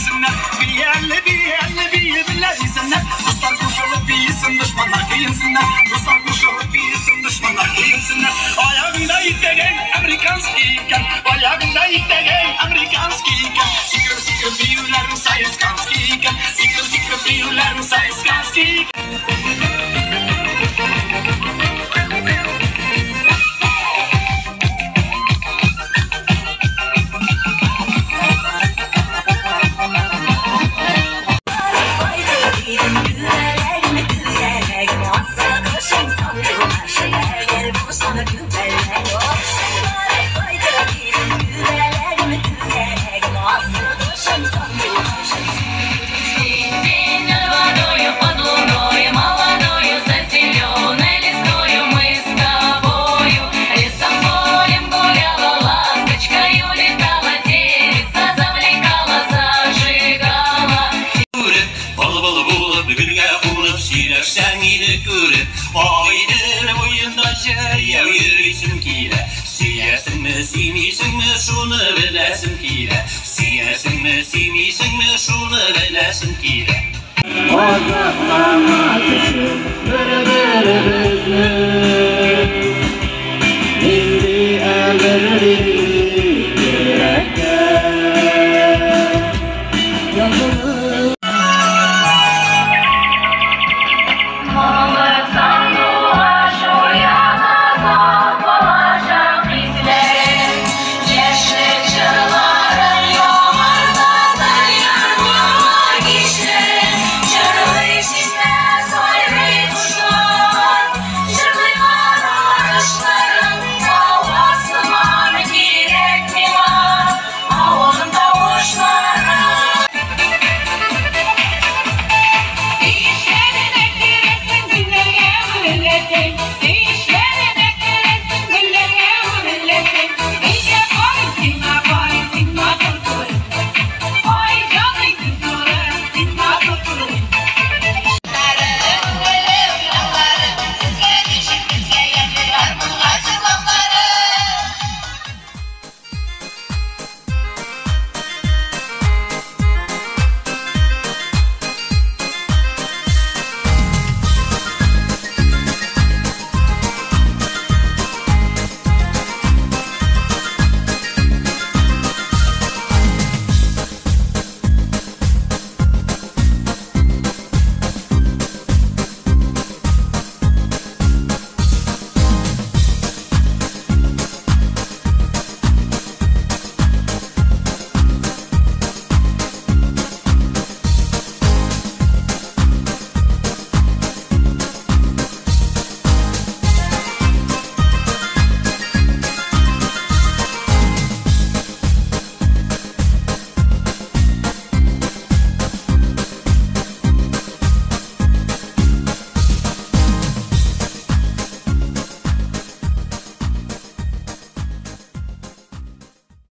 Йөзеңнән. Бие әле, бие әле, бие беләсеңнәр. Дуслар кушылып биесен, дошманнар көенсеннәр. Дуслар кушылып биесен, дошманнар көенсеннәр. Аягыңда итәгең американский икән. Аягыңда итәгең американский икән. Сикереп-сикереп биюләрең саесканский икән. Сикереп-сикереп биюләрең саесканский икән. Сөйләшсәң иде күреп, Агыйдел буенда җәяү йөрисем килә. Сөясеңме, сөймисеңме, шуны беләсем килә. Сөясеңме, сөймисеңме, шуны беләсем килә. Азаплама төшеп.